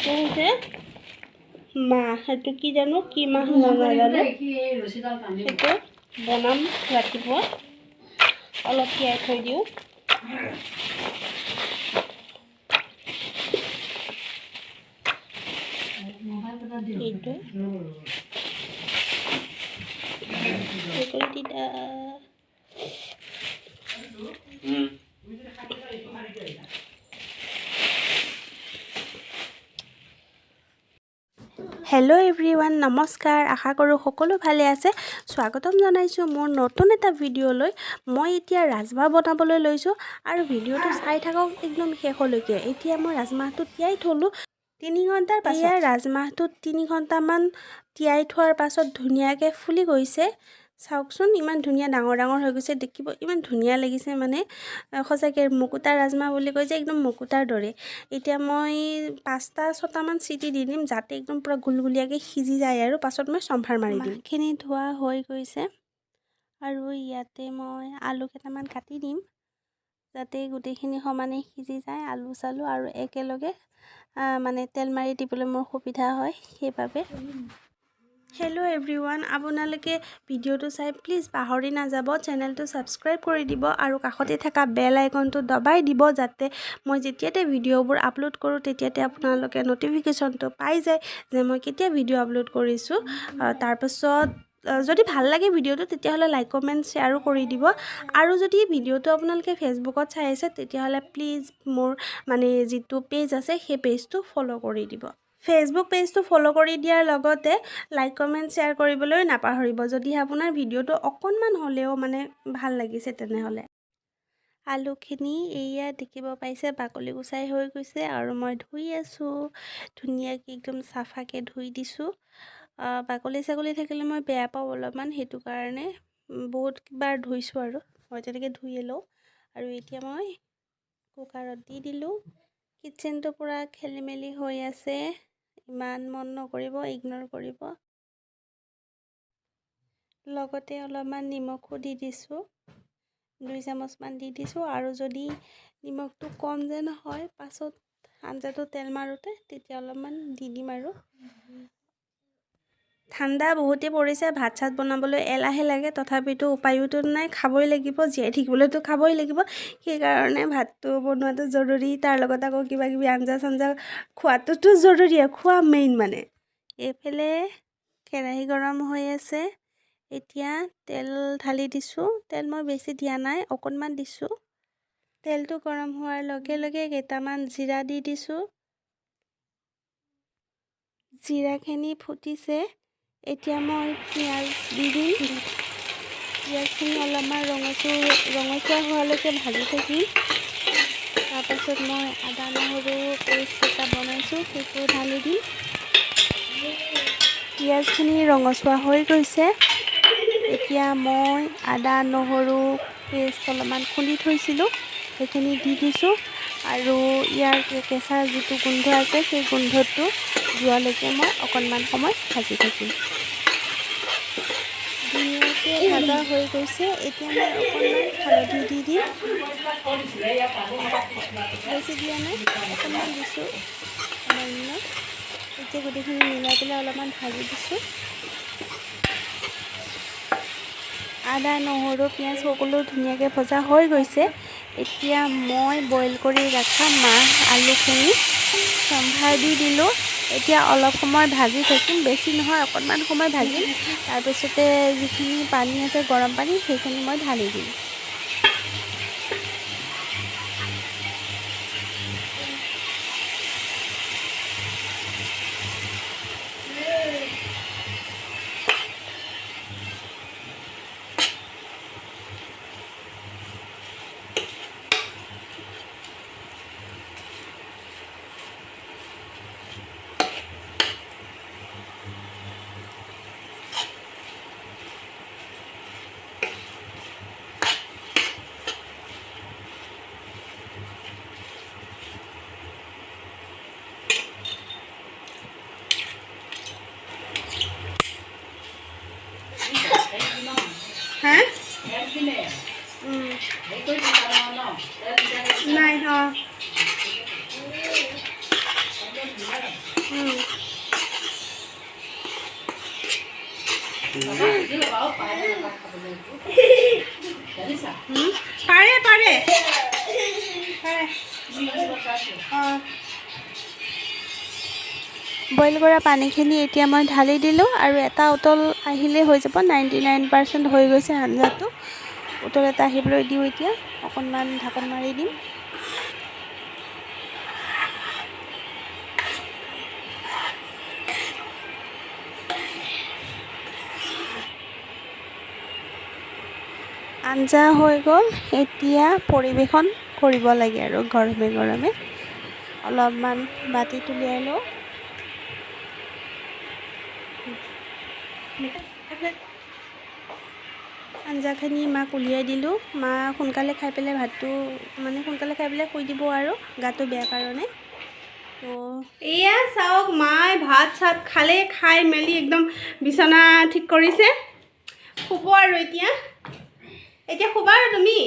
এইটো হৈছে মাহ। সেইটো কি জানো, কি মাহ নাজানো। সেইটো বনাম ৰাতিপুৱা। অলপ তিয়াই থৈ দিওঁ। এইটো তিতা। হেল্ল' এভৰিৱান, নমস্কাৰ। আশা কৰোঁ সকলো ভালে আছে। স্বাগতম জনাইছোঁ মোৰ নতুন এটা ভিডিঅ'লৈ। মই এতিয়া ৰাজমাহ বনাবলৈ লৈছোঁ আৰু ভিডিঅ'টো চাই থাকক একদম শেষলৈকে। এতিয়া মই ৰাজমাহটো তিয়াই থ'লোঁ 3 ঘণ্টাৰ পাছত। এয়া ৰাজমাহটো 3 ঘণ্টামান তিয়াই থোৱাৰ পাছত ধুনীয়াকৈ ফুলি গৈছে। চাওকচোন, ইমান ধুনীয়া ডাঙৰ ডাঙৰ হৈ গৈছে। দেখিব ইমান ধুনীয়া লাগিছে, মানে সঁচাকৈ মুকুতা ৰাজমাহ বুলি কয় যে, একদম মুকুতাৰ দৰে। এতিয়া মই পাঁচটা ছটামান চিটি দি দিম, যাতে একদম পূৰা গুলগুলীয়াকৈ সিজি যায় আৰু পাছত মই চম্ভাৰ মাৰি দিম। মাহখিনি ধোৱা হৈ গৈছে আৰু ইয়াতে মই আলু কেইটামান কাটি দিম, যাতে গোটেইখিনি সমানে সিজি যায় আলু চালু আৰু একেলগে মানে তেল মাৰি দিবলৈ মোৰ সুবিধা হয় সেইবাবে। হেল্ল' এভৰিৱান, আপোনালোকে ভিডিঅ'টো চাই প্লিজ পাহৰি নাযাব, চেনেলটো ছাবস্ক্ৰাইব কৰি দিব আৰু কাষতে থকা বেল আইকনটো দবাই দিব, যাতে মই যেতিয়াতে ভিডিঅ'বোৰ আপলোড কৰোঁ তেতিয়াতে আপোনালোকে ন'টিফিকেশ্যনটো পাই যায় যে মই কেতিয়া ভিডিঅ' আপলোড কৰিছোঁ। তাৰপাছত যদি ভাল লাগে ভিডিঅ'টো, তেতিয়াহ'লে লাইক, কমেণ্ট, শ্বেয়াৰো কৰি দিব। আৰু যদি ভিডিঅ'টো আপোনালোকে ফেচবুকত চাই আছে, তেতিয়াহ'লে প্লিজ মোৰ মানে যিটো পেজ আছে, সেই পেজটো ফ'ল' কৰি দিব। ফেচবুক পেজটো ফ'ল' কৰি দিয়াৰ লগতে লাইক, কমেণ্ট, শ্বেয়াৰ কৰিবলৈ নাপাহৰিব, যদি আপোনাৰ ভিডিঅ'টো অকণমান হ'লেও মানে ভাল লাগিছে তেনেহ'লে। আলুখিনি এয়া দেখিব পাইছে, বাকলি গুচাই হৈ গৈছে আৰু মই ধুই আছোঁ। ধুনীয়াকৈ একদম চাফাকৈ ধুই দিছোঁ। বাকলি চাকলি থাকিলে মই বেয়া পাওঁ অলপমান, সেইটো কাৰণে বহুতবাৰ ধুইছোঁ আৰু মই তেনেকৈ ধুয়ে লওঁ। আৰু এতিয়া মই কুকাৰত দি দিলোঁ। কিটচেনটো পূৰা খেলি মেলি হৈ আছে, ইমান মন নকৰিব, ইগন'ৰ কৰিব। লগতে অলপমান নিমখো দি দিছোঁ, 2 চামুচমান দি দিছোঁ। আৰু যদি নিমখটো কম যেন হয়, পাছত আঞ্জাটো তেল মাৰোঁতে তেতিয়া অলপমান দি দিম। আৰু ঠাণ্ডা বহুতেই পৰিছে, ভাত চাত বনাবলৈ এলাহে লাগে। তথাপিতো উপায়োতো নাই, খাবই লাগিব, জীয়াই থাকিবলৈতো খাবই লাগিব। সেইকাৰণে ভাতটো বনোৱাটো জৰুৰী। তাৰ লগত আকৌ কিবা কিবি আঞ্জা চাঞ্জা খোৱাটোতো জৰুৰী আৰু খোৱা মেইন মানে। এইফালে কেৰাহী গৰম হৈ আছে। এতিয়া তেল ঢালি দিছোঁ। তেল মই বেছি দিয়া নাই, অকণমান দিছোঁ। তেলটো গৰম হোৱাৰ লগে লগে কেইটামান জিৰা দি দিছোঁ। জিৰাখিনি ফুটিছে। এতিয়া মই পিঁয়াজ দি দিম। পিঁয়াজখিনি অলপমান ৰঙচুৱা হোৱালৈকে ভাজি থাকিম। তাৰপাছত মই আদা নহৰু পেষ্ট এটা বনাইছোঁ, সেইটো ঢালি দিম। পিঁয়াজখিনি ৰঙচুৱা হৈ গৈছে। এতিয়া মই আদা নহৰু পেষ্ট অলপমান খুন্দি থৈছিলোঁ, সেইখিনি দি দিছোঁ। আৰু ইয়াৰ কেঁচা যিটো গোন্ধ আছে, সেই গোন্ধটো যোৱালৈকে মই অকণমান সময় ভাজি থাকিম। ধুনীয়াকৈ ভাজা হৈ গৈছে। এতিয়া মই অকণমান হালধি দি দিম। বেছি দিয়া নাই, অকণমান দিছোঁ সামান্য। এতিয়া গোটেইখিনি মিলাই পেলাই অলপমান ভাজি দিছোঁ। আদা, নহৰু, পিঁয়াজ সকলো ধুনীয়াকৈ ভজা হৈ গৈছে। এতিয়া মই বইল কৰি ৰখা মাহ আলুখিনি চম্ভাৰ দি দিলোঁ। এতিয়া অলপ সময় ভাজি থাকিম, বেছি নহয়, অকণমান সময় ভাজিম। তাৰপিছতে যিখিনি পানী আছে, গৰম পানী, সেইখিনি মই ঢালি দিম। হা, নাই। অঁ। পাৰে পাৰে পাৰে। অঁ। বইল কৰা পানীখিনি এতিয়া মই ঢালি দিলোঁ আৰু এটা উতল আহিলেই হৈ যাব। 99% হৈ গৈছে আঞ্জাটো। উতল এটা আহিবলৈ দিওঁ এতিয়া, অকণমান ঢাকন মাৰি দিম। আঞ্জা হৈ গ'ল, এতিয়া পৰিৱেশন কৰিব লাগে আৰু গৰমে গৰমে। অলপমান বাতিত উলিয়াই লওঁ। আঞ্জাখিনি মাক উলিয়াই দিলোঁ। মা সোনকালে খাই পেলাই ভাতটো, মানে সোনকালে খাই পেলাই শুই দিব আৰু, গাটো বেয়া কাৰণে। তো এয়া চাওক, মায়ে ভাত চাত খালে, খাই মেলি একদম বিচনা ঠিক কৰিছে, শুব আৰু এতিয়া। এতিয়া শুবা আৰু তুমি?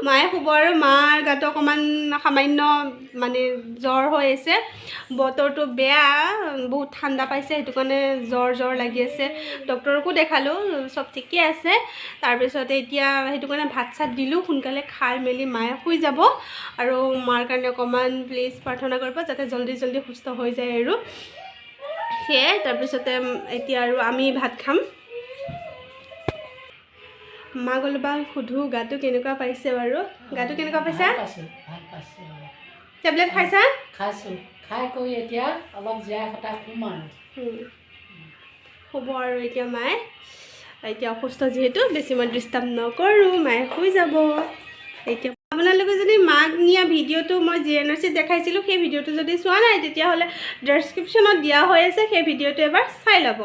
মায়ে শুব আৰু। মাৰ গাটো অকণমান সামান্য মানে জ্বৰ হৈ আছে, বতৰটো বেয়া, বহুত ঠাণ্ডা পাইছে, সেইটো কাৰণে জ্বৰ জ্বৰ লাগি আছে। ডক্টৰকো দেখালোঁ, চব ঠিকে আছে। তাৰপিছতে এতিয়া সেইটো কাৰণে ভাত চাত দিলোঁ, সোনকালে খাই মেলি মায়ে শুই যাব। আৰু মাৰ কাৰণে অকণমান প্লিজ প্ৰাৰ্থনা কৰিব, যাতে জল্দি জল্দি সুস্থ হৈ যায় আৰু, সেয়াই। তাৰপিছতে এতিয়া আৰু আমি ভাত খাম। মাক অলপমান সোধোঁ গাটো কেনেকুৱা পাইছে বাৰু। গাটো কেনেকুৱা পাইছা? ভাল পাইছোঁ। টেবলেট খাইছা? খাইছোঁ, খাই কৰি এতিয়া অলপ জীয়াই সতা শুম আৰু। শুব আৰু এতিয়া মায়ে, এতিয়া অসুস্থ যিহেতু বেছি মই ডিষ্টাৰ্ব নকৰোঁ, মায়ে শুই যাব এতিয়া। আপোনালোকে যদি মাক নিয়া ভিডিঅ'টো মই জিএনআৰচিত দেখাইছিলোঁ, সেই ভিডিঅ'টো যদি চোৱা নাই, তেতিয়াহ'লে ডেছক্ৰিপশ্যনত দিয়া হৈ আছে, সেই ভিডিঅ'টো এবাৰ চাই ল'ব।